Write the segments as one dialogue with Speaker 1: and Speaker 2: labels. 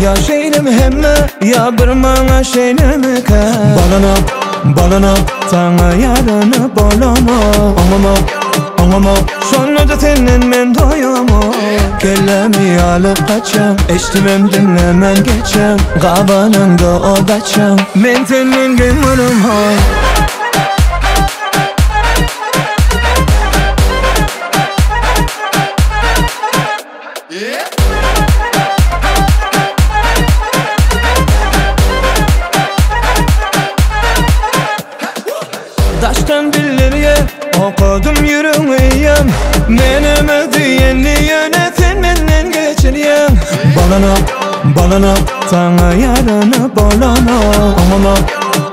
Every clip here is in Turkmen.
Speaker 1: Ýa şeýlemi hemme, ýa bir maňa şeýlemikä? Bolanok, bolanok, saňa ýaranyp bolanok. Oňamok, oňamok, şonda-da senden men doýamok. Kellämi alyp gaçýaň, eşdibem diňlemän geçýäň. Gabanyňda ot açýaň, men senden geň bolamok. Daşdan bildirýä okadym ýüregiňi eýýäm Meneme diýenli ýöne sen menden geçirýäň Bolanok, bolanok, saňa ýaranyp bolanok Oňamok,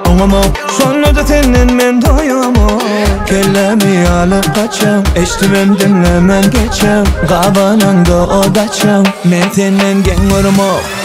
Speaker 1: oňamok, şonda-da senden men doýamok Kellämi alyp gaçýaň, eşdibem diňlemän geçýäň Gabanyňda ot açýaň, men senden geň göremok.